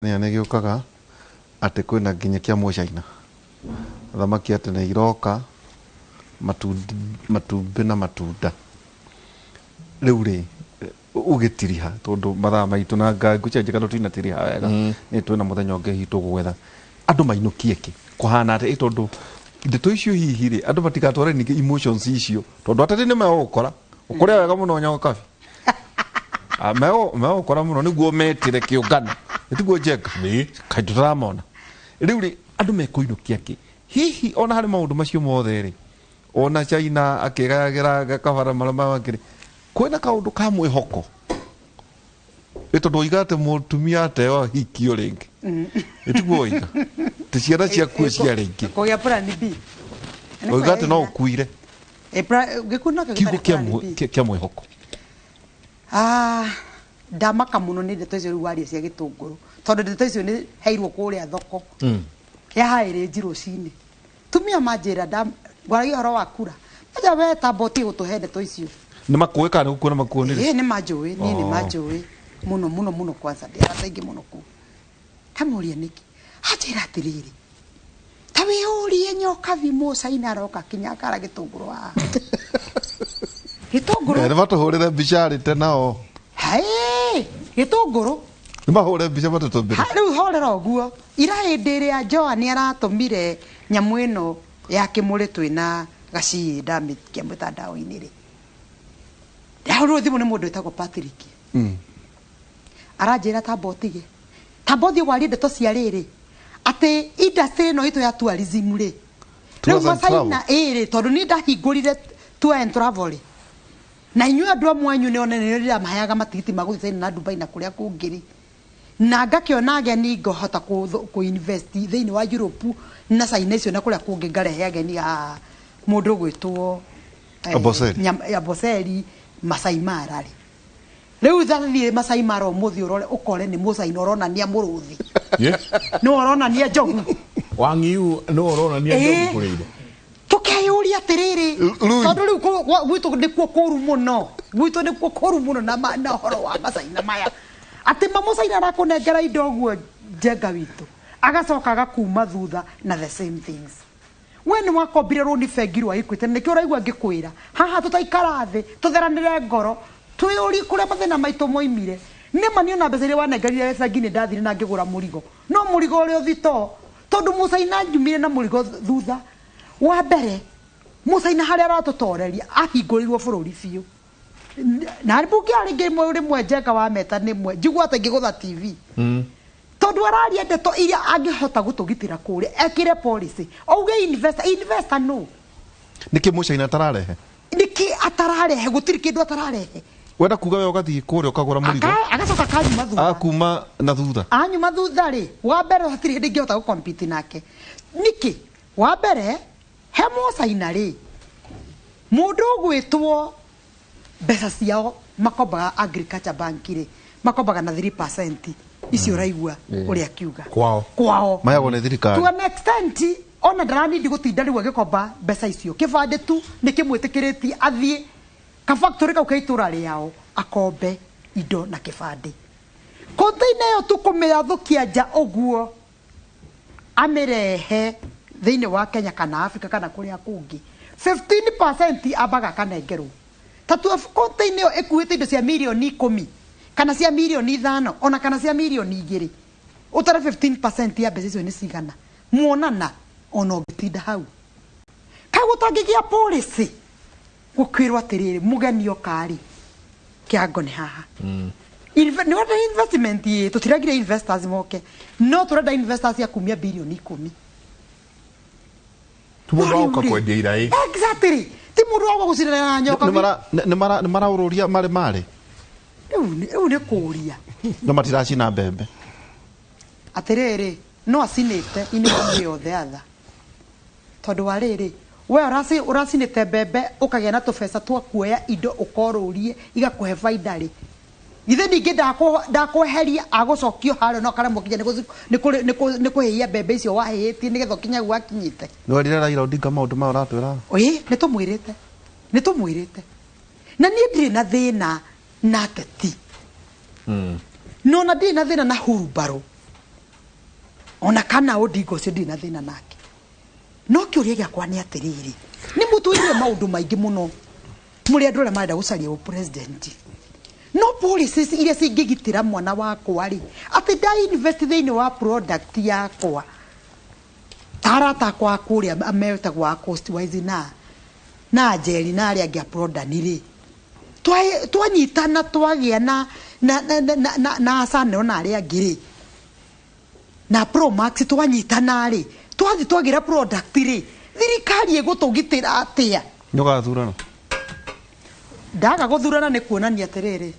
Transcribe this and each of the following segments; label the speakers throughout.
Speaker 1: Nĩ gĩũkaga atĩ kwĩna nginya kĩa mũcaina thamaki atĩ nĩ iroka matumbĩ na matunda. Rĩu rĩ, ũgĩtiriha tondũ mathaa maitũ na ngũcenjia kana tũtinatiriha wega, nĩ twĩna mũthenya ũngĩ hihi tũgwetha andũ mainũkie kĩ kũhana atĩ, tondũ ndeto icio hihi rĩ, andũ matigatware ningĩ emotions icio, tondũ ateti nĩ megũkora ũkore wega mũno Nyokabi. Megũkora mũno nĩguo metĩre kĩũngano, nĩtiguo Njenga? Kaĩ tũtaramona rĩu rĩ, andũ mekũinũkia kĩ hihi ona harĩ maũndũ macio mothe rĩ, ona China akĩgayagĩra kabara marĩa makĩrĩ kwĩna kaũndũ ka mwĩhoko, ĩ tondũ oiga atĩ mũtumia ateo ahikio rĩngĩ, ĩtiguo oiga ti ciana ciaku ciarĩ ingĩ?
Speaker 2: Kũgĩa plan B.
Speaker 1: Oiga atĩ no ũkuire.
Speaker 2: Gĩkuũ no
Speaker 1: kiugo kĩa mwĩhoko.
Speaker 2: Ndamaka mũno nĩ ndeto icio rĩu waria cia gĩtũngũrũ, tondũ ndeto icio nĩ heirwo kũrĩa thoko ya haĩrĩnji rũcinĩ. Tumia manjĩra ngwaragia ũhoro wa kura, manja we tamba ũtige gũtũhe ndeto icio.
Speaker 1: Nĩ makũĩ kana nĩ gũkuona makuonire?
Speaker 2: Ĩĩ, nĩ manjũĩ, niĩ nĩ manjũĩ mũno mũno mũno, kwanza ndĩ arata aingĩ mũno kũu. Ndamũria nĩkĩ, anjĩra atĩrĩrĩ, ta wĩyũrie Nyokabi, mũcaina aroka kinya akara gĩtũngũrũ haha, gĩtũngũrũ.
Speaker 1: Nĩ matũhũrĩre mbica arĩte nao.
Speaker 2: Haĩ, gĩtũngũrũ.
Speaker 1: Nĩ mahũre mbica matũtũmbĩre.
Speaker 2: Rĩu horera ũguo, ira hĩndĩ ĩrĩa Joan aratũmire nyamũ ĩno ya kĩmũrĩ twĩna gacii ndamĩikia mũtandao-inĩ rĩ, ndahũrirwo thimũ nĩ mũndũ wĩtagwo Patrick. Aranjĩra tamba ũtige, tamba ũthiĩ warie ndeto cia rĩrĩ atĩ industry ĩno itũ ya tourism rĩ, rĩu
Speaker 1: Tours and travel.
Speaker 2: Macaina ĩrĩ, tondũ niĩ ndahingũrire tour and travel rĩ, na inyuĩ andũ amwe anyu nĩ one nĩ ndĩramaheaga matigiti ma gũthiĩ China na Dubai na kũrĩa kũngĩ rĩ, na ngakĩona ageni ngahota kũ invest thĩinĩ wa Europe na China icio na kũrĩa kũngĩ, ngarehe ageni haha mũndũ ũgwĩtwo
Speaker 1: Amboseli.
Speaker 2: Amboseli, Masai Mara rĩ, rĩu thathiĩ Masai Mara ũmũthĩ ũrore ũkore nĩ mũcaina ũronania mũrũthi, nĩ ũronania njogu.
Speaker 3: Wang'iu nĩ ũronania njogu kũrĩ indo.
Speaker 2: Tũkeyũria atĩrĩrĩ,
Speaker 1: Rui.
Speaker 2: tondũ rĩu gwitũ nĩkuo kũru mũno, gwitũ nĩkuo kũru mũno na ũhoro wa macaina maya, atĩ mamũcaina arakũnengera indo ũguo Njenga witũ, agacoka agakuma thutha na the same things. We nĩ wakombire rũni bengi rwa Equity, na nĩkĩo ũraigua ngĩkwĩra haha tũtaikara thĩ tũtheranĩre ngoro, twĩyũrie kũrĩa mathĩna maitũ moimire. Nĩma niĩ ona mbeca iria wanengerire bengi nĩ ndathire na ngĩgũra mũrigo, no mũrigo ũrĩa ũthitoo, tondũ mũcaina njumire na mũrigo thutha. Wa mbere, mũcaina harĩa aratũtoreria ahingũrĩirwo bũrũri biũ, na mbunge rĩngĩ rĩmwe Njenga wa meta nĩmwe njigua atĩ ngĩgũtha TV, tondũ araria ndeto iria angĩhota gũtũgitĩra kũrĩa, ekĩre policy, auge investor, investor no.
Speaker 1: Nĩkĩ mũcaina atararehe?
Speaker 2: Nĩkĩ atararehe? Gũtirĩ kĩndũ atararehe.
Speaker 1: Wenda kuga we ũgathiĩ kũrĩa ũkagũra mũrigo.
Speaker 2: Agacoka kanyuma thutha.
Speaker 1: Akuma na thutha.
Speaker 2: Anyuma thutha rĩ, wa mbere hatirĩ hĩndĩ ingĩhota gũ-compete nake. Nĩkĩ? Wa mbere, he mũcaina rĩ, mũndũ ũgwĩtwo mbeca ciao makombaga Agriculture Bank rĩ, makombaga na 3% icio ũraigua ũrĩa akiuga.
Speaker 3: Kwao.
Speaker 2: Kwao.
Speaker 1: Mayagwo nĩ thirikari.
Speaker 2: To an extent ona ndaranindi gũtinda rĩu agĩkomba mbeca icio, kĩbandĩ tu nĩ kĩmwĩtĩkĩrĩtie athiĩ ka factory kau ka itũra rĩao akombe indo na kĩbandĩ. Container ĩyo tu kũmĩathũkia nja ũguo amĩrehe thĩinĩ wa Kenya kana Africa kana kũrĩa kũngĩ, 15% ambaga akanengerwo. Ta tua container ĩyo ĩkuĩte indo cia mirioni 10 kana cia mirioni 5 ona kana cia mirioni 2, ũtare 15% ya mbeca icio nĩ cigana. Muonana ona ũngĩtinda hau kaĩ gũtangĩgĩa policy gũkwĩrwo atĩrĩrĩ, mũgeni oka rĩ, kĩango nĩ haha. Nĩ wenda investment ĩ, tũtiragire investors moke, no tũrenda investors ya kumia birioni 10.
Speaker 3: Ti mũndũ wa gũka
Speaker 2: Rĩu rĩ,
Speaker 3: kwendia iraĩ.
Speaker 2: Exactly, ti mũndũ wa gũka gũcindana na nyoka.
Speaker 1: Nĩ maraũrũria marĩ marĩ.
Speaker 2: Rĩu nĩ kũũria.
Speaker 1: No matiracina mbembe.
Speaker 2: Atĩrĩrĩ, no acinĩte in one way or the other, tondũ wa rĩrĩ, we ũracinĩte mbembe ũkagĩa na tũbeca twa kuoya indo ũkorũrie igakũhe baida rĩ, githĩ ningĩ ndakweheria agũcokio harĩa no karemwo kinya nĩ kũhĩhia mbembe icio wahĩhĩtie nĩgetha ũkinye hau wakinyĩte.
Speaker 1: Nĩ werire Raila Odinga maũndũ maya ũratwĩra?
Speaker 2: Ĩĩ, nĩ tũmwĩrĩte, nĩ tũmwĩrĩte, na niĩ ndirĩ na thĩna na ateti, no na ndirĩ na thĩna na hurumbarũ. Ona kana Odinga ũcio ndirĩ na thĩna nake. No kĩũria gĩakwa nĩ atĩrĩrĩ, nĩ mũtwĩrire maũndũ maingĩ mũno mũrĩ andũ arĩa marenda gũcaria ũpresident. No policies iria cingĩgitĩra mwana wakwa rĩ, atĩ nda invest thĩinĩ wa product yakwa, ta arata akwa kũrĩa metagwo a Coast Wise na Njeri na arĩa angĩ a Prodani rĩ, twanyitana twagĩa na Asanero na arĩa angĩ rĩ, na Promax twanyitana rĩ, twathiĩ twagĩra product rĩ, thirikari ĩgũtũgitĩra atĩa?
Speaker 1: Nĩ ũgathurana?
Speaker 2: Ndaga gũthurana nĩ kuonania atĩrĩrĩ,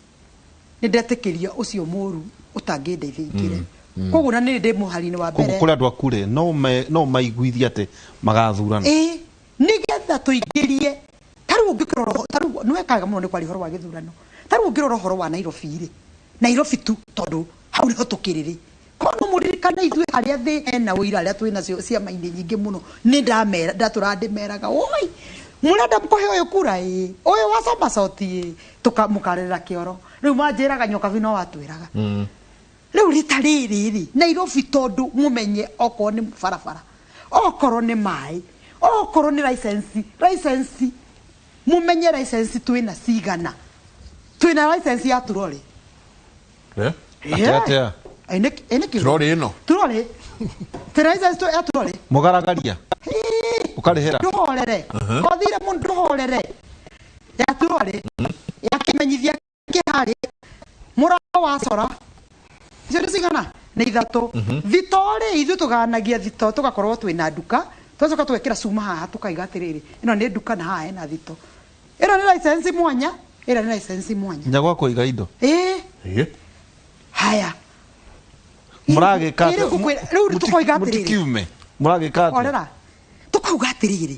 Speaker 2: nĩ ndetĩkĩria ũcio mũru ũtangĩndeithia ingĩre. Koguo na nĩ ndĩ mũhari-inĩ wa mbere.
Speaker 1: Koguo kũrĩ andũ aku rĩ, no maiguithie atĩ magathurana.
Speaker 2: Ĩĩ, nĩgetha tũingĩrie. Ta rĩu ũngĩkĩrora, ta rĩu nĩ wekaga mũno nĩ kwaria ũhoro wa gĩthurano. Ta rĩu ũngĩrora ũhoro wa Nairobi rĩ, Nairobi tu tondũ hau nĩho tũkĩrĩ rĩ. Koguo mũririkane ithuĩ harĩa thĩ hena ũira arĩa twĩ nacio ciama-inĩ nyingĩ mũno, nĩ ndamera, ndatũraga ndĩmeraga, oi, mũrenda kũhe ũyũ kura ĩ, ũyũ wa Somersault ĩ, mũkarĩrĩra kĩoro. Rĩu manjĩraga Nyokabi no watwĩraga. Rĩu rita rĩrĩ rĩ, Nairobi tondũ mũmenye okorwo nĩ barabara, okorwo nĩ maĩ, okorwo nĩ license, license, mũmenye license twĩna cigana. Twĩna license ya turori.
Speaker 3: Eh?
Speaker 1: Atĩa, atĩa?
Speaker 2: Ĩ nĩ kĩ?
Speaker 3: Turori ĩno?
Speaker 2: Turori. Twĩna license ya turori.
Speaker 1: Mũgaragaria? Ũkarĩhĩra?
Speaker 2: Ndũhorere. Kothire mũndũ ndũhorere. Ya turori. Ya kĩmenyithia kĩharĩ. Mũrango wa cora. Icio nĩ cigana? Nĩ ithatũ. Thito rĩ, ithuĩ tũganagia thito, tũgakorwo twĩna nduka, twacoka tũgekĩra cuma haha tũkaiga atĩrĩrĩ, ĩno nĩ nduka na haha hena thito. Ĩno nĩ license mwanya, ĩno nĩ license mwanya.
Speaker 1: Nginya gwa kũiga indo.
Speaker 2: Ĩĩ.
Speaker 3: Ĩĩ.
Speaker 2: Haya.
Speaker 1: Mũragĩka
Speaker 2: Ĩĩ, rĩu ngũkwĩra, rĩu tũkoiga atĩrĩrĩ.
Speaker 1: Mũtikiume. Mũragĩka atĩa?
Speaker 2: Orera. Tũkauga atĩrĩrĩ.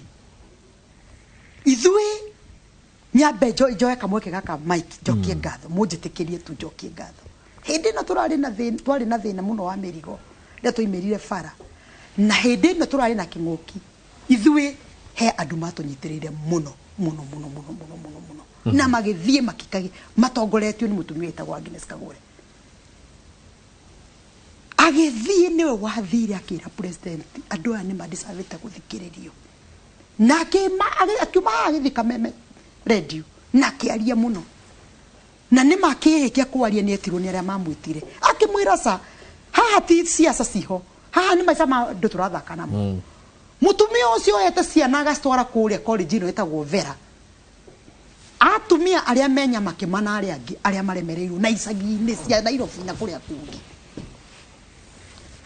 Speaker 2: Ithuĩ nyambe njoe kamweke gaka Mike, njokie ngatho, mũnjĩtĩkĩrie tu njokie ngatho. Hĩndĩ ĩno tũrarĩ na thĩna, twarĩ na thĩna mũno wa mĩrigo, rĩrĩa twaimĩrire bara. Na hĩndĩ ĩno tũrarĩ na kĩng'ũki, ithuĩ he andũ matũnyitĩrĩire mũno, mũno, mũno, mũno, mũno, mũno, mũno. Na magĩthiĩ makĩkagi, matongoretio nĩ mũtumia wĩtagwo Agnes Kagure. Agĩthiĩ nĩwe wathire akĩra president, andũ aya nĩ madecavĩte gũthikĩrĩrio. Na akiuma haha agĩthiĩ Kameme radio, na akĩaria mũno. Na nĩ makĩrĩkia kwaria nĩ etirwo nĩ arĩa mamwĩtire. Akĩmwĩra ca, haha ti siasa ciho, haha nĩ maica ma andũ tũrathaka namo. Mũtumia ũcio oete ciana agacitwara kũrĩa college ĩno ĩtagwo Vera. Atumia arĩa me Nyamakĩma na arĩa angĩ arĩa maremereirwo na icagi-inĩ cia Nairobi na kũrĩa kũngĩ.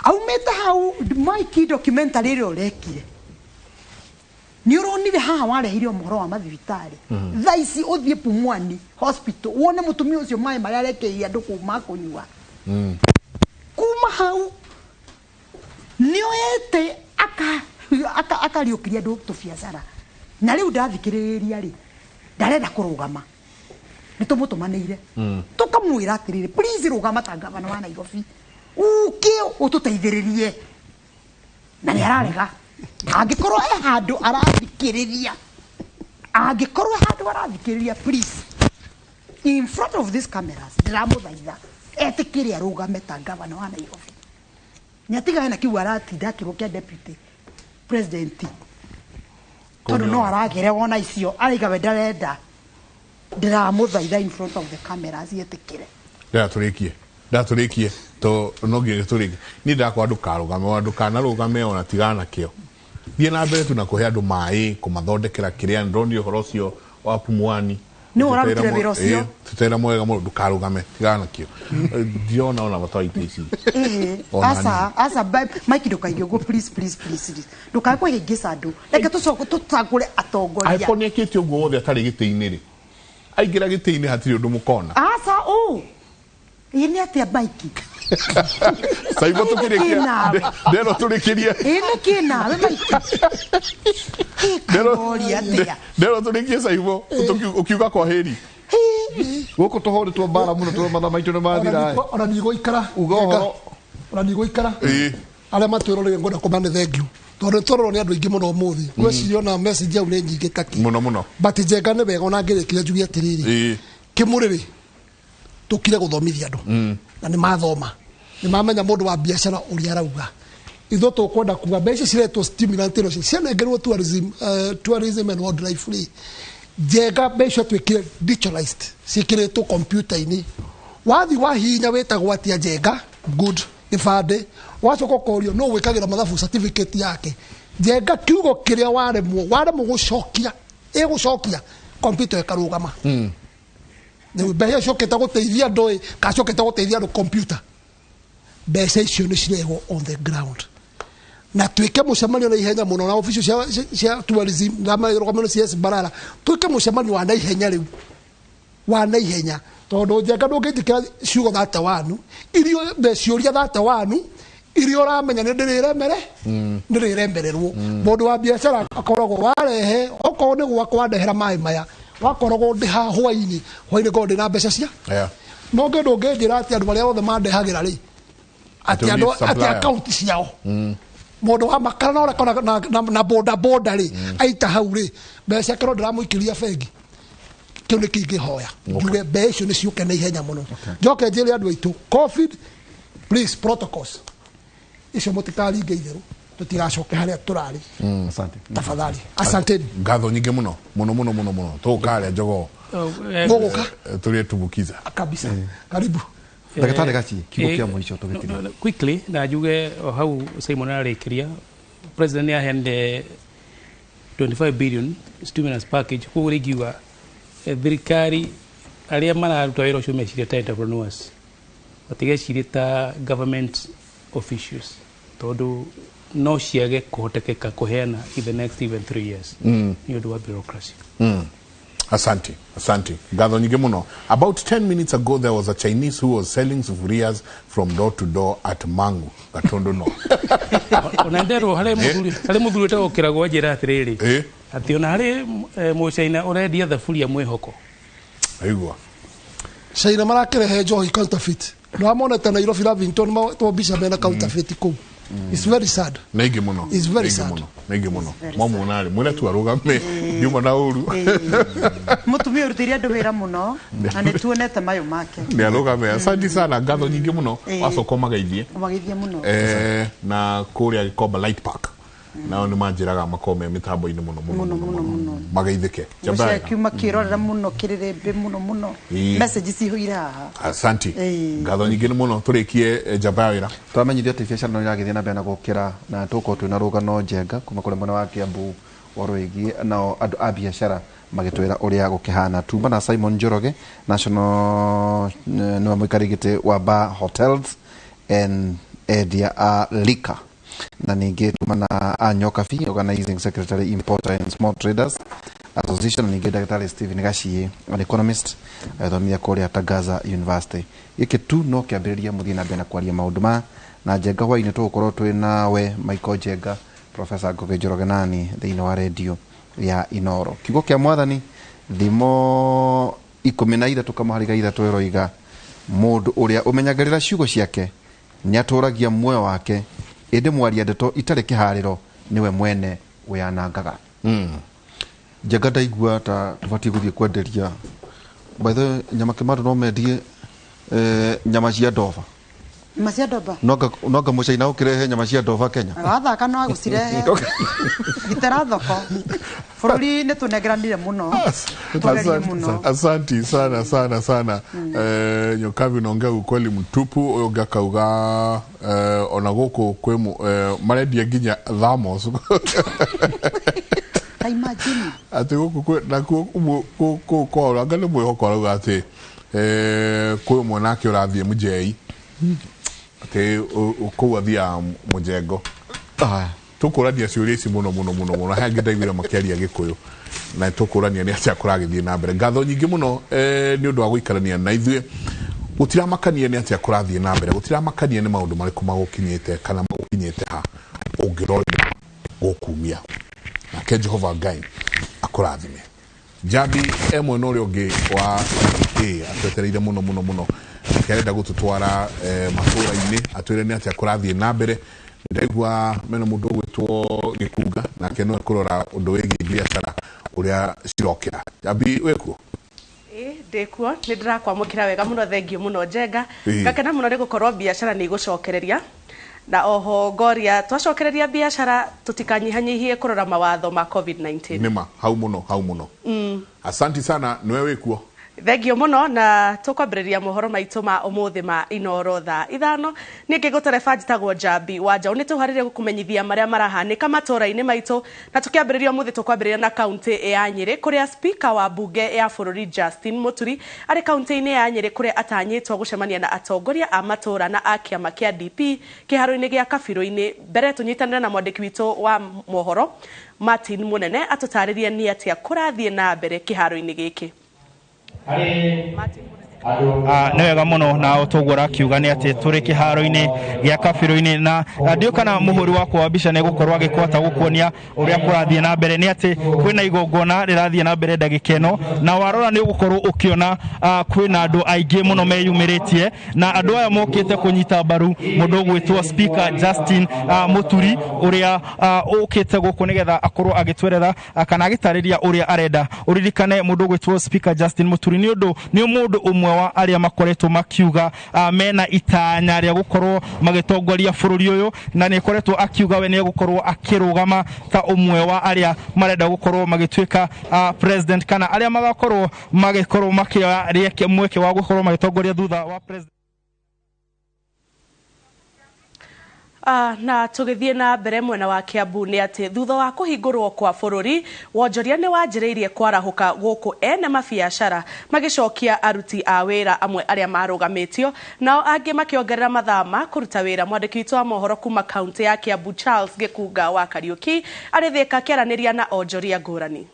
Speaker 2: Aumĩte hau Mike documentary ĩrĩa ũrekire. Nĩ ũronire haha wareheire ũhoro wa mathibitarĩ. Thaa ici ũthiĩ Pumwani hospital wone mũtumia ũcio maĩ marĩa arekeirie andũ kũu ma kũnyua. Kuma hau nĩ oete akariũkirie andũ tũbiacara. Na rĩu ndathikĩrĩria rĩ, ndarenda kũrũgama. Nĩ tũmũtũmanĩire. Tũkamwĩra atĩrĩrĩ, please rũgama ta gavana wa Nairobi. Ũke ũtũteithĩrĩrie. Na nĩ ararega. Angĩkorwo he handũ arathikĩrĩria, angĩkorwo he handũ arathikĩrĩria, please, in front of these cameras, ndĩramũthaitha etĩkĩre arũgame ta gavana wa Nairobi. Nĩ atigane na kĩu aratinda akĩrwo kĩa deputy president. Tondũ no aragere wona icio, araiga we ndarenda. Ndĩramũthaitha in front of the cameras etĩkĩre.
Speaker 3: Ndĩratũrĩkie. Ndĩratũrĩkie. To no nginya tũrĩkie. Niĩ ndakwa ndũkarũgame, ona ndũkanarũgame ona tigana nakĩo. Thiĩ na mbere tu na kũhe andũ maĩ, kũmathondekera kĩrĩa, ndĩronire ũhoro ũcio wa Pumwani.
Speaker 2: Nĩ ũrarutire wĩra ũcio?
Speaker 3: Ĩĩ, tũtera mwega mũno, ndũkarũgame, tigana nakĩo. Ndirona ona bata wa itĩ ici.
Speaker 2: Ĩĩ,
Speaker 3: Ona
Speaker 2: aca, aca, Mike ndũkaige ũguo, please, please, please, please. Ndũkae kwĩhĩngĩca andũ. Reke tũcoke tũcagũre atongoria.
Speaker 3: Angĩkorwo nĩ ekĩte ũguo wothe atarĩ gĩtĩ-inĩ rĩ, aingĩra gĩtĩ-inĩ hatirĩ ũndũ mũkona.
Speaker 2: Aca, ũ. Ĩĩ nĩ atĩa Mike?
Speaker 3: Saibo tũkĩrĩkia.
Speaker 2: Kĩnawe.
Speaker 3: Ndero tũrĩkĩrie.
Speaker 2: Ĩĩ nĩ kĩnawe Mike? Ĩĩ karoria atĩa?
Speaker 3: Ndero tũrĩkie Saibo, ũkiuga kwa heri.
Speaker 1: Gũkũ tũhũrĩtwo mbara mũno tondũ mathaa maitũ nĩ mathira.
Speaker 4: Ona ndigũikara.
Speaker 1: Uga ũhoro.
Speaker 4: Ona ndigũikara.
Speaker 3: Ĩĩ.
Speaker 4: Arĩa matwĩroreire ngwenda kũmera nĩ thank you. Tondũ nĩtwarorwo nĩ andũ aingĩ mũno ũmũthĩ. Ngwĩciria ona message hau nĩ nyingĩ taki.
Speaker 3: Mũno mũno.
Speaker 4: But Njenga nĩ wega ona ngĩrĩkia njuge atĩrĩrĩ.
Speaker 3: Ĩĩ.
Speaker 4: Kĩmũrĩrĩ tũkire gũthomithia andũ. Na nĩ mathoma. Nĩ mamenya mũndũ wa biacara ũrĩa arauga. Ithuĩ tũkwenda kuga mbeca ciretwo stimulant ĩno cianengerwo tourism, tourism and wildlife rĩ, Njenga, mbeca twĩkire digitalized, ciĩkĩrĩtwo kompiuta-inĩ. Wathi wahihinya wĩtagwo atĩa, Njenga? Good. Gĩbandĩ, wacoka ũkorio no gwĩkagĩra mathabu, certificate yake, Njenga, kiugo kĩrĩa waremwo gũcokia, ĩgũcokia kompiuta ĩkarũgama. Rĩu mbeca icokete gũteithia andũ ĩ kacokete gũteithia andũ kompiuta, mbeca icio nĩ cirehwo on the ground na twĩke mũcemanio na ihenya mũno na obici cia tourism na marũgamĩrĩro CS Barara, twĩke mũcemanio wa na ihenya rĩu, wa na ihenya, tondũ Njenga ndũngĩnjĩkĩra ciugo 31 irio ciũria 31 iria ũramenya nĩ ndĩrĩremere, ndĩrĩremererwo. Mũndũ wa biacara akoragwo warehe, okorwo nĩ gwakwa ndehera maĩ maya, wakoragwo ndĩ haha hwainĩ, hwainĩ ngorwo ndĩ na mbeca cia no ngĩ ndũngĩnjĩra atĩ andũ arĩa othe mandehagĩra rĩ, atĩ andũ atĩ
Speaker 3: supplier.
Speaker 4: Akaunti ciao, mũndũ wa makara na ũrĩa na boda boda rĩ, aita hau rĩ, mbeca ciake no ndĩramũikĩria bengi. Kĩu nĩ kĩingĩhoya njuge mbeca icio nĩ ciũke na ihenya mũno. Njoke njĩre andũ aitũ, COVID, please, protocols icio mũtikaringe itherũ, tũtigacoke harĩa tũrarĩ.
Speaker 1: Asante.
Speaker 4: Tafadhali, asanteni.
Speaker 3: Ngatho nyingĩ mũno mũno mũno mũno mũno. Tũgũkarĩa jogoo.
Speaker 4: Mũgũka.
Speaker 3: Tũrĩe tumbukiza.
Speaker 4: Kabisa, karibu.
Speaker 1: Ndagĩtarĩ Gachi, kiugo kĩa mũico tũgĩtiga.
Speaker 5: No, no, quickly na njuge o hau Simon ararĩkĩria, president nĩ aheanire 25 billion stimulus package. Koguo rĩngiuga thirikari arĩa mararuta wĩra ũcio mecirie ta entrepreneurs, matigecirie ta government officials, tondũ no ciage kũhotekeka kũheana in the next even 3 years nĩ ũndũ wa bureaucracy.
Speaker 3: Asante, asante. Ngatho nyingĩ mũno. About 10 minutes ago there was a Chinese who was selling sufurias from door to door at Mangu, Gatundu North.
Speaker 5: Ona nderwo harĩ mũthuri wĩtagwo Kĩragũ anjĩra atĩrĩrĩ, atĩ ona harĩ mũcaina ũrendia thaburia mwĩhoko.
Speaker 3: Aigua.
Speaker 4: Caina marakĩrehe njohi counterfeit, nĩwamonete Nairobi Lavington to mbica mena counterfeit kũu. It's very sad.
Speaker 3: Nĩ mũno.
Speaker 4: It's very
Speaker 3: Nĩ
Speaker 4: sad.
Speaker 3: mũno. Nĩ mũno. Mwamuona rĩ, mwĩre tu arũgame. Ndiuma na ũru.
Speaker 2: Mũtumia ũrutĩire andũ wĩra mũno na nĩ tuonete mayũ make.
Speaker 3: Nĩ arũgame. Asante sana, ngatho nyingĩ mũno. Wacoka ũmageithie.
Speaker 2: Ũmageithie mũno.
Speaker 3: Na kũrĩa Gĩkomba Light Park. Nao nĩ manjĩraga makorwo me mĩtambo-inĩ mũno mũno
Speaker 2: Mũno,
Speaker 3: mũno
Speaker 2: mũno,
Speaker 3: mũno.
Speaker 2: mũno.
Speaker 3: Mageithĩke. Jamba
Speaker 2: Gũcia kiuma kĩrorera mũno kĩrĩrĩmbĩ mũno mũno. Message cihũire haha.
Speaker 3: Asante. Ngatho nyingĩ nĩ mũno, tũrĩkie njamba ya wĩra.
Speaker 1: Twamenyithio atĩ biacara no ĩragĩthiĩ na mbere na gũkĩra na tũgũkorwo twĩna rũgano, Njenga, kuma kũrĩ mwena wa Kiambu ũhoro wĩgiĩ nao andũ a biacara magĩtwĩra ũrĩa gũkĩhana. Tuma na Simon Njoroge, national nĩwe mũikarĩri gĩtĩ wa bar hotels and endia a liquor, na ningĩ tuma na Anyokabi, organizing secretary, importer and small traders association, na ningĩ ndagĩtarĩ Stephen Gaciĩ, an economist, agĩthomithia kũrĩa Tangaza University. Gĩkĩ tu no kĩambĩrĩria, mũthiĩ na mbere na kwaria maũndũ ma na Njenga. Hwainĩ tũgũkorwo twĩ nawe Michael Njenga, Professor Ngugi Njoroge nani thĩinĩ wa redio ya Inoro. Kiugo kĩa Mwathani, Thimo 13 kamũhari ga 3 ĩroiga, mũndũ ũrĩa ũmenyagĩrĩra ciugo ciake nĩ atũragia muoyo wake, ĩndĩ mwaria ndeto itarĩ kĩharĩro nĩwe mwene wĩyanangaga. Njenga, ndaigua ta tũbatiĩ gũthiĩ kwenderia, by the way, nyama kĩmandũ no mendie nyama cia ndoba.
Speaker 2: Macia ndomba.
Speaker 1: Nonga mũcaina ũkĩrehe nyama cia ndoba Kenya.
Speaker 2: Wathaka no agũcirehe, gitĩra thoko bũrũri nĩ tũnengeranire mũno, tũgerie mũno.
Speaker 3: Asanti sana sana sana. Nyokabi, unaongea ukweli mtupu. Ũyũ ũngĩ akauga ona gũkũ kwĩ marendia nginya thamos.
Speaker 2: Ta imagine.
Speaker 3: Atĩ gũkũ nakuo kũu kwao anga nĩ mwĩhoko, arauga atĩ kwĩ ũmwe nake ũrathiĩ mũjei, atĩ kũu athiaga mũjengo.
Speaker 1: Aya.
Speaker 3: Tũkũrania ciũria ici mũno mũno mũno mũno. He angĩ ndaiguire makĩaria Gĩkũyũ na tũkũrania nĩ atĩa kũragĩthiĩ na mbere. Ngatho nyingĩ mũno nĩ ũndũ wa gũikarania na ithuĩ. Gũtiramakania nĩ atĩa kũrathiĩ na mbere, gũtiramakania nĩ maũndũ marĩkũ magũkinyĩte kana magũkinyĩte ha, ũngĩrorera gũkumia nake Jehova Ngai akũrathime. Njambi e mwena ũrĩa ũngĩ wa atwetereire mũno mũno mũno, akĩarenda gũtũtwara matũra-inĩ atwĩre nĩ atĩa kũrathiĩ na mbere. Ndaigua mena mũndũ ũgwĩtwo Gĩkunga, nake no ekũrora ũndũ wĩgiĩ biacara ũrĩa cirokĩra. Njambi, wĩkuo?
Speaker 6: Ĩ, ndĩkuo, nĩ ndĩrakwamũkĩra wega mũno, thengio mũno, Njenga.
Speaker 3: Ĩ.
Speaker 6: Ngakena mũno nĩ gũkorwo biacara nĩ igũcokereria. Na oho ngoria twacokereria biacara tutikanyihanyihie kurora mawatho ma COVID-19.
Speaker 3: Nĩma hau mũno, hau mũno. Asanti sana, nĩwe wĩkuo.
Speaker 6: Thengio muno, na tukwambĩrĩria mohoro maitũ ma ũmũthĩ ma Inoro thaa 5. Niĩ ngĩgũtereba njĩtagwo Njambi wa Njaũ, nĩ tũharĩrie gũkũmenyithia marĩa marahanĩka matũũra-inĩ maitũ, na tũkĩambĩrĩria ũmũthĩ tũkwambĩrĩria na kaunti ya Nyĩrĩ kũrĩa speaker wa bunge ya bũrũri Justin Muturi arĩ kaunti-inĩ ya Nyĩrĩ kũrĩa atanyĩtwo gũcemania na atongoria a matũũra na a kĩama kĩa DP kĩharo-inĩ gĩa Kabirũ-inĩ. Mbere tũnyitanĩre na mwandĩki witũ wa mohoro Martin Munene atũtarĩrie nĩ atĩa kũrathiĩ na mbere kĩharo-inĩ gĩkĩ.
Speaker 7: Nĩ wega mũno, na ũtoguo ũrakiuga nĩ atĩ tũrĩ kĩharo-inĩ gĩa Kabirũ-inĩ, na ndiũ kana mũhũri wakwa wa mbica nĩ gũkorwo agĩkwata gũkuonia ũrĩa kũrathiĩ na mbere. Nĩ atĩ kwĩna igongona rĩrathiĩ na mbere ndagĩka ĩno, na warora nĩ ũgũkorwo ũkĩona kwĩna andũ aingĩ mũno meyumĩrĩtie, na andũ aya mokĩte kũnyita mbaru mũndũ ũgwĩtwo Speaker Justin Muturi ũrĩa ũkĩte gũkũ nĩgetha akorwo agĩtweretha kana agĩtarĩria ũrĩa arenda. Ũririkane mũndũ ũgwĩtwo Speaker Justin Muturi nĩ ũndũ nĩ mũndũ ũmwe wa arĩa makoretwo makiuga mena itanya rĩa gũkorwo magĩtongoria bũrũri ũyũ, na nĩ akoretwo akiuga we nĩ egũkorwo akĩrũgama ta ũmwe wa arĩa marenda gũkorwo magĩtuĩka president, kana arĩa magakorwo magĩkorwo makĩoya mweke wa gũkorwo magĩtongoria thutha wa president.
Speaker 6: Na tũgĩthiĩ na mbere mwena wa Kiambu nĩ atĩ thutha wa kũhingũrwo kwa bũrũri, wonjoria nĩ wanjĩrĩirie kwarahũka gũkũ ene mabiacara magĩcokia aruti a wĩra amwe arĩa marũgamĩtio, nao angĩ makĩongerera mathaa ma kũruta wĩra. Mwandĩki witũ wa mohoro kuma kaunti ya Kiambu Charles Gĩkunga wa Kariũki arĩ Thĩka akĩaranĩria na onjoria ngũrani.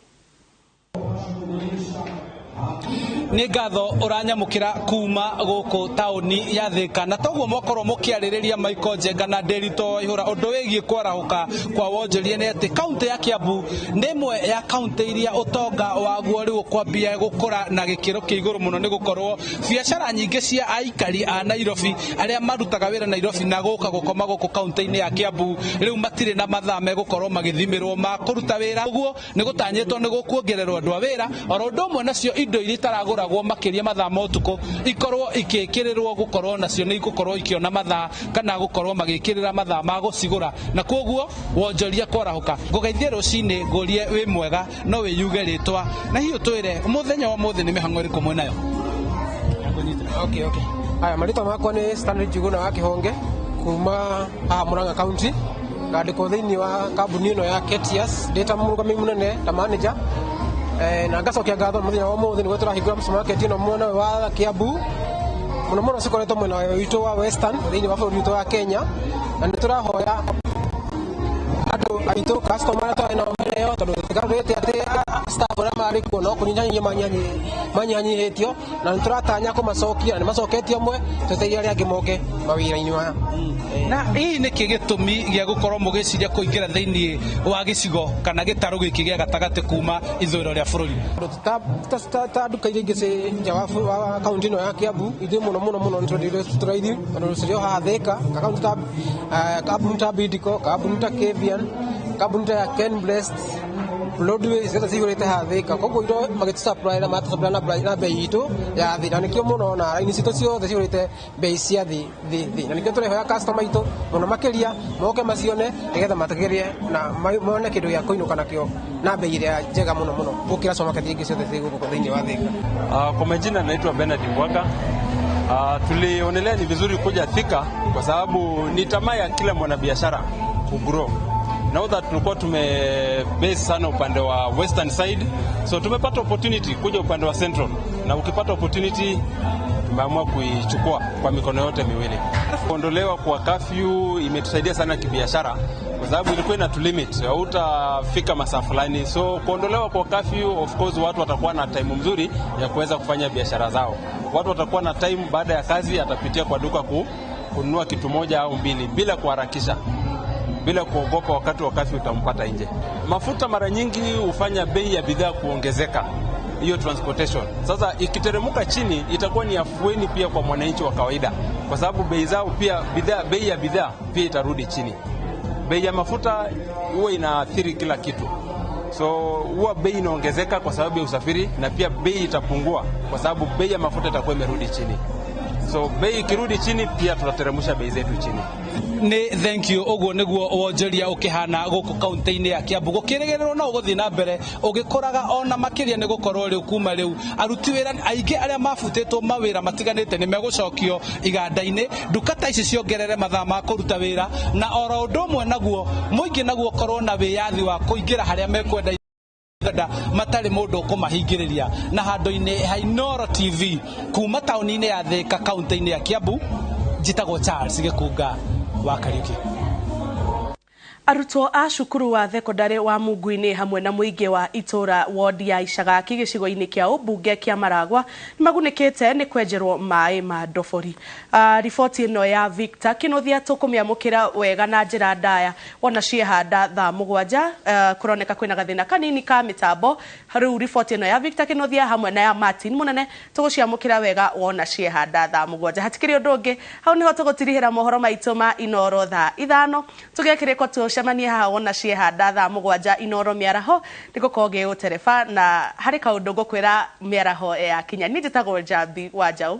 Speaker 8: Nĩ ngatho ũranyamũkĩra kuma gũkũ taũni ya Thĩka, na toguo mwakorwo mũkĩarĩrĩria Michael Njenga na Ndĩritũ Waihũra ũndũ wĩgiĩ kwarahũka kwa wonjoria. Nĩ atĩ kaunti ya Kiambu nĩ ĩmwe ya kaunti iria ũtonga waguo rĩu ũkwambia gũkũra na gĩkĩro kĩa igũrũ mũno, nĩ gũkorwo biacara nyingĩ cia aikari a Nairobi arĩa marutaga wĩra Nairobi na gũka gũkoma gũkũ kaunti-inĩ ya Kiambu rĩu matirĩ na mathaa megũkorwo magĩthimĩrwo ma kũruta wĩra. Ũguo nĩ gũtanyĩtwo nĩ gũkuongererwo andũ a wĩra, oro ũndũ ũmwe nacio indo iria itaragũragwo makĩria mathaa ma ũtukũ ikorwo ikĩkĩrĩrwo gũkorwo nacio nĩ igũkorwo ikĩona mathaa kana gũkorwo magĩkĩrĩra mathaa ma gũcigũra, na koguo wonjoria kwarahũka. Ngũgeithie rũcinĩ ngũrie wĩ mwega, no wĩyuge rĩtwa na hihi ũtwĩre mũthenya wa ũmũthĩ nĩ mĩhang'o ĩrĩkũ mwĩnayo?
Speaker 9: Okay. Haya, marĩtwa makwa nĩ Stanley Njuguna wa Kĩhonge kuma haha Murang'a County, ngandĩkwo thĩinĩ wa kambuni ĩno ya Ketias ndĩ ta mũrũgamĩrĩri mũnene ta manager. Na ngacokia ngatho mũthenya wa ũmũthĩ nĩguo tũrahingũra supermarket ĩno mwena wa Kiambu, mũno mũno cikoretwo mwena witũ wa Western thĩinĩ wa bũrũri witũ wa Kenya, na nĩ tũrahoya andũ aitũ customer arĩa twarĩ nao mbere ĩyo, tondũ tũtigarũrĩte atĩ staff arĩa marĩ kuo no kũnyihanyihia manyihanyihĩtio, na nĩ tũratanya kũmacokia, na nĩ macoketie amwe, twetereire arĩa angĩ moke mawĩra-inĩ maya.
Speaker 8: Na hihi nĩkĩ gĩtũmi gĩa gũkorwo mũgĩciria kũingĩra thĩinĩ wa gĩcigo kana gĩtarũ gĩkĩ gĩa gatagatĩ kuma ithũĩro rĩa bũrũri?
Speaker 9: Ta nduka iria ingĩ ciĩ nja wa kaunti ĩno ya Kiambu, ithuĩ mũno mũno mũno nĩ twendeire tũraithi, tondũ cirĩ o haha Thĩka, kambuni ta Bidco, kambuni ta Kevian, kambuni ta ya Ken Blessed, Broadway ciothe cihũrĩte haha Thĩka, koguo indo magĩtũsupply matũsupply na bei itũ ya thĩ, na nĩkĩo mũno na raini citũ ciothe cihũrĩte bei cia thĩ thĩ thĩ, na nĩkĩo tũrehoya customer aitũ mũno makĩria moke macione nĩgetha mategerie na mone kĩndũ gĩa kũinũka nakĩo na bei ĩrĩa njega mũno mũno gũkĩra supermarket ingĩ ciothe ciĩ gũkũ thĩinĩ wa Thĩka.
Speaker 10: Kwa majina naitwa Bernard Mbwaka. Tulionelea ni vizuri kuja Thika kwa sababu ni tamaa ya kila mwanabiashara kugrow. Now that tulikuwa tumebase sana upande wa western side, so tumepata opportunity kuja upande wa central, na ukipata opportunity tumeamua kuichukua kwa mikono yote miwili. Kuondolewa kwa curfew imetusaidia sana kibiashara kwa sababu ilikuwa inatulimit, hautafika masaa fulani. So kuondolewa kwa curfew, of course watu watakuwa na time mzuri ya kuweza kufanya biashara zao. Watu watakuwa na time baada ya kazi, atapitia kwa duka kununua kitu moja au mbili bila kuharakisha, bila kuogopa wakati wa curfew utampata nje. Mafuta mara nyingi hufanya bei ya bidhaa kuongezeka, hiyo transportation. Sasa ikiteremuka chini itakuwa ni afueni pia kwa mwananchi wa kawaida, kwa sababu bei zao pia bidhaa, bei ya bidhaa pia itarudi chini. Bei ya mafuta huwa inaathiri kila kitu. So huwa bei inaongezeka kwa sababu ya usafiri, na pia bei itapungua kwa sababu bei ya mafuta itakuwa imerudi chini. So bei ikirudi chini, pia tutateremsha bei zetu chini.
Speaker 8: Nĩ thank you. Ũguo nĩguo wonjoria ũkĩhana gũkũ kaunti-inĩ ya Kiambu, gũkĩrĩgĩrĩrwo no ũgũthiĩ na mbere ũgĩkũraga ona makĩria, nĩ gũkorwo rĩu kuma rĩu aruti wĩra aingĩ arĩa mabutĩtwo mawĩra matiganĩte nĩ megũcokio iganda-inĩ, nduka ta ici ciongerere mathaa ma kũruta wĩra, na oro ũndũ ũmwe naguo mũingĩ naguo ũkorwo na wĩyathi wa kũingĩra harĩa mekwenda iganda matarĩ mũndũ ũkũmahingĩrĩria. Na handũ-inĩ ha Inooro TV kuma taũni-inĩ ya Thĩka, kaunti-inĩ ya Kiambu, njĩtagwo Charles Gĩkunga wa Kariuki.
Speaker 6: Arutwo a cukuru wa thekondarĩ wa Mungu-inĩ hamwe na mũingĩ wa itũra ward ya Icagaki gĩcigo-inĩ kĩa ũmbunge kĩa Maragwa nĩ magunĩkĩte nĩ kwenjerwo maĩ ma ndobori. Riboti ĩno ya Victor Kinuthia tũkũmĩamũkĩra wega na njĩra ndaya wona ciehanda thaa 7. Kũroneka kwĩna gathĩna kanini ka mĩtambo. Rĩu riboti ĩno ya Victor Kinuthia hamwe na ya Martin Mũnene tũgũciamũkĩra wega wona ciehanda thaa 7. Hatikĩrĩ ũndũ ũngĩ, hau nĩho tũgũtirihĩra mohoro maitũ ma Inooro thaa 5. Tũgĩe kĩrĩko, tũcemanie haha wona ciehanda thaa 7 Inooro mĩaraho, nĩngũkorwo ngĩgũtereba na harĩ kaũndũ ngũkwĩra mĩaraho yakinya. Niĩ njĩtagwo Njambi wa Njaũ.